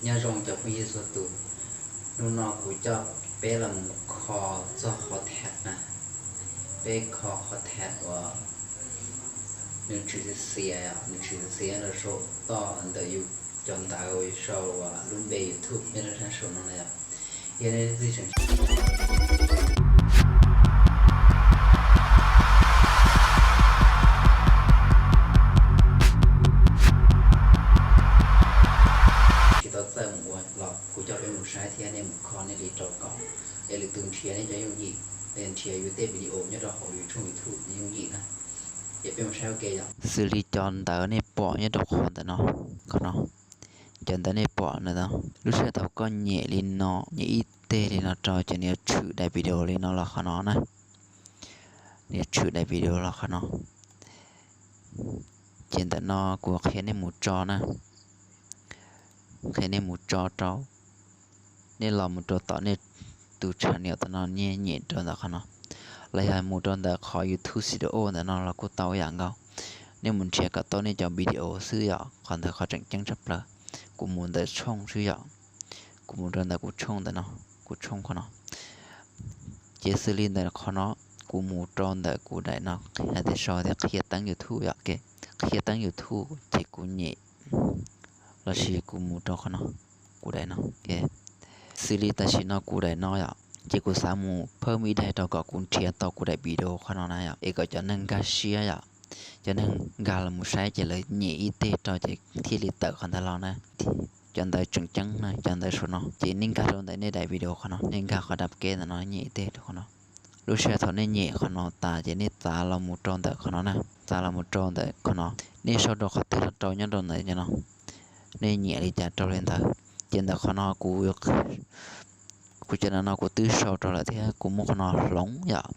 Nyob zoo cov phooj ywg txhua tus, hnub no kuv coj peb los mus kho txog qhov tag na, peb kho qhov tag uas nws tshwm xiav xiav, nws tshwm xiav xiav rau saum toj ntawm yus cov ntawv uas sau uas lub npe YouTube nyob rau sab saum no na yom. Yog nej leej twg tseem tsis tau txawj mus ua los kuv coj peb mus saib thiab nej mus kho nej li rau kom es lwm tus nrhiav nej cov yooj yim, nrhiav yus tej video nyob rau hauv yus tshooj YouTube yooj yim na. Ces peb mus saib ua ke yom. Xws li cov ntawv nej pom nyob rau qhov ntawm no, qhov no, cov ntawv nej pom ntawm no, lub sij hawm thaum koj nyem li no, nyem ib teg li no rau ces nws yuav tshwm daim video li no los qhov no na. Nws yuav tshwm daim video los qhov no. Ces ntawm no kuv qhia nej mus tso na, qhia nej mus tso rau, nej los mus rau tom nej tus channel tam no nej nyem rau ntawm qhov no, los yog mus rau ntawm qhov YouTube Studio ntawm no los kuj tau ib yam nkaus. Nej mus nrhiav kom tau nej cov video xwb yom, qhov ntawd qhov tseem ceeb tshaj plaws. Kuv mus ntawm tshooj xwb yom, kuv mus rau ntawm kuv tshooj ntawm no, kuv tshooj qhov no. Ces xws li ntawm qhov no, kuv mus rau ntawm kuv daim no, hais tias sau tias qhia teeb YouTube yom, qhia teeb YouTube ces kuv nyem, lossis kuv mus rau qhov no, kuv daim no. Xws li tam sim no kuv daim no yom, ces kuv xav mus phawj ib daim rau kom kuv nrhiav tau kuv daim video qhov no na yom, es kom cov neeg nkag siab yom, cov neeg nkag los mus saib ces lawv nyem ib teg rau ces thiaj li tawm qhov ntawd los na. Cov ntawv tseem ceeb na, cov ntawv saum no ces nej nkag rau ntawm nej daim video qhov no, nej nkag qhov dab keb ntawm no nyem ib teg rau qhov no. Lub sij hawm thaum nej nyem qhov no tas ces nej txav los mus rau ntawm qhov no na, txav los mus rau ntawm qhov no, nej sau rau qhov twg los rau nyob rau ntawm no, nej nyiam li cas rau li ntawd. Ces ntawm qhov no kuv, kuv cov no no kuv twb sau rau lawm thiab kuv muab qhov no hloov yom,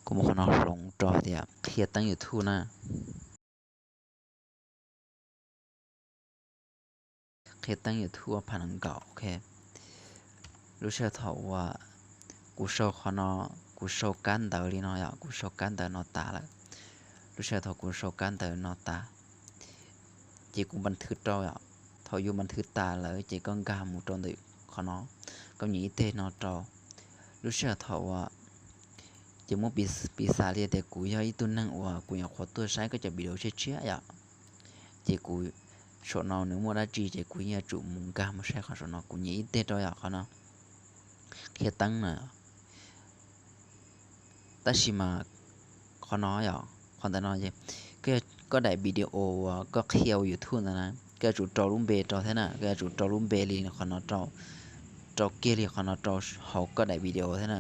kuv muab qhov no hloov rau hais tias qhia teeb YouTube na. Qhia teeb YouTube phav nees nkaum, ok. Lub sij hawm thaum uas kuv sau qhov no, kuv sau kab ntawv li no yom, kuv sau kab ntawv no tas lawm. Lub sij hawm thaum kuv sau kab ntawv no tas, ces kuv npas thwv rau yom. Thaum yus npas thwv tas lawm ces koj nkag mus rau ntawm qhov no, koj nyem ib teg no rau. Lub sij hawm thaum uas, ces muab piv, piv xam li tias kuv yog ib tug neeg uas kuv nyuam qhuav tuaj saib koj cov video tshiab tshiab yom, ces kuv, saum no nws muaj dab tsi ces kuv yuav tsum mus nkag mus saib qhov saum no, kuv nyem ib teg rau yom, qhov no qhia teeb na. Tab sis mas qhov no yom, qhov ntawm no ces koj daim video uas koj qhia ua YouTube ntawd na, koj yuav tsum rau lub npe rau thiab na, koj yuav tsum rau lub npe li qhov no rau, rau kiag li qhov no rau hauv koj daim video thiab na.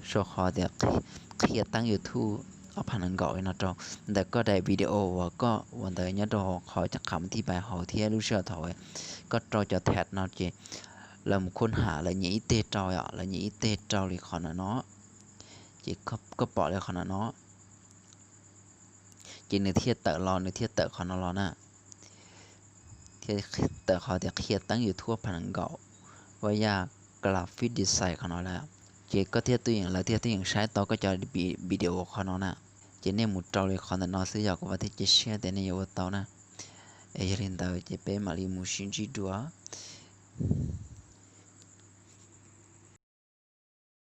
Sau qhov tias qhia teeb YouTube ob phav nees nkaum li no rau ntawm koj daim video uas koj ua ntawd nyob rau qhov cov qham tij pais hauv thiab lub sij hawm thaum koj rau cov tag no ces lawv mus khub ham lawv nyem ib teg rau yom, lawv nyem ib teg rau li qhov ntawm no, ces koj pom li qhov ntawm no, ces nws thiaj tawm los, nws thiaj tawm qhov no los na, thiaj tawm qhov tias qhia teeb YouTube phav nees nkaum, vaj yaj graphic design qhov no lawm. Ces koj thiaj tuaj yeem, lawv thiaj tuaj yeem saib tau koj cov video qhov no na. Ces nej mus rau li qhov ntawm no xwb yog kuv vam thiab cia siab tias nej yuav ua tau na. Es yog li ntawd ces peb mam li mus sib ntsib dua.